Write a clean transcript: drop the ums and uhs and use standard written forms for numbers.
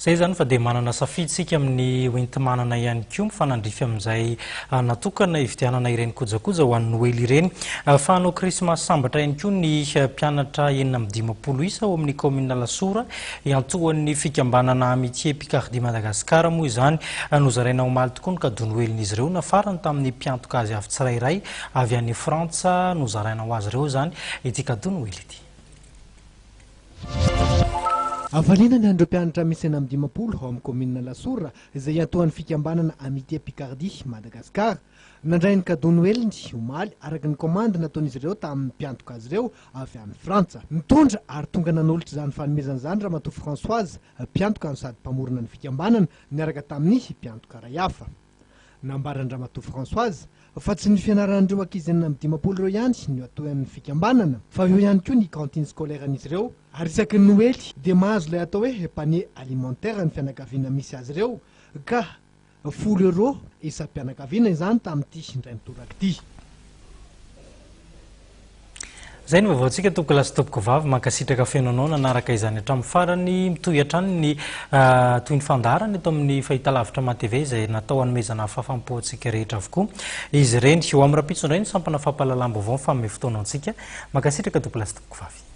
Izay izany fa dia manana safidy isika amin'ny hoenti-manana ihany koa mifanandrify amin'izay natokana hividianana ireny kojakoja ho an'ny Noely ireny. Fa hanao krismasy sambatra ihany koa ny mpianatra 56 isa ao amin'ny kaominina Alasora iantohan'ny fikambanana Amitié Picardie Madagascar moa izany. Nozaraina omaly tokoa ny kadoa noelin'izy ireo nafarany tamin'ny mpiantoka azy avy tsirairay avy any Frantsa. Nozaraina ho azy ireo izany ity kadoa noely ity. Hafaliana ny an'ireo mpianatra miisa 56 ao amin'ny kaominina Alasora izay iantohan'ny fikambanana Amitié Picardie Madagascar. Nandray ny cadeau noeliny omaly araka ny kaomandy nataon'izy ireo tamin'ny mpiantoka azy ireo avy any Frantsa. Nitondra ary tonga nanolotra izany fanomezana izany Ramatoa Françoise, mpiantoka no sady mpamorona ny fikambanana, niaraka tamin'ny mpiantoka iray hafa. Nambaran-dRamatoa Françoise fa tsy ny fianaran'ireo ankizy 56 ireo ihany no atohan'ny fikambanana fa eo ihany koa ny cantine scolaire-n'izy ireo ary isaky ny Noely dia mahazo ilay atao hoe panier alimentaire ny fianakaviana misy azy ireo ka folo euros isam-pianakaviana izany tamin'ity indray mitoraka ity. Izay ny vaovaontsika tompokolahy sy tompokovavy, mankasitraka feno anao nanaraka izany hatramin'ny farany, mitohy hatrany ny toy ny fandaharana eto amin'ny fahitalavitra MATV izay natao hanomezana fahafaham-po antsika rehetra avokoa izy ireny. Ho amin'ny rahampitso indray ny sampana fampahalalam-baovao mifanome fotoana antsika. Mankasitraka tompokolahy sy tompokovavy.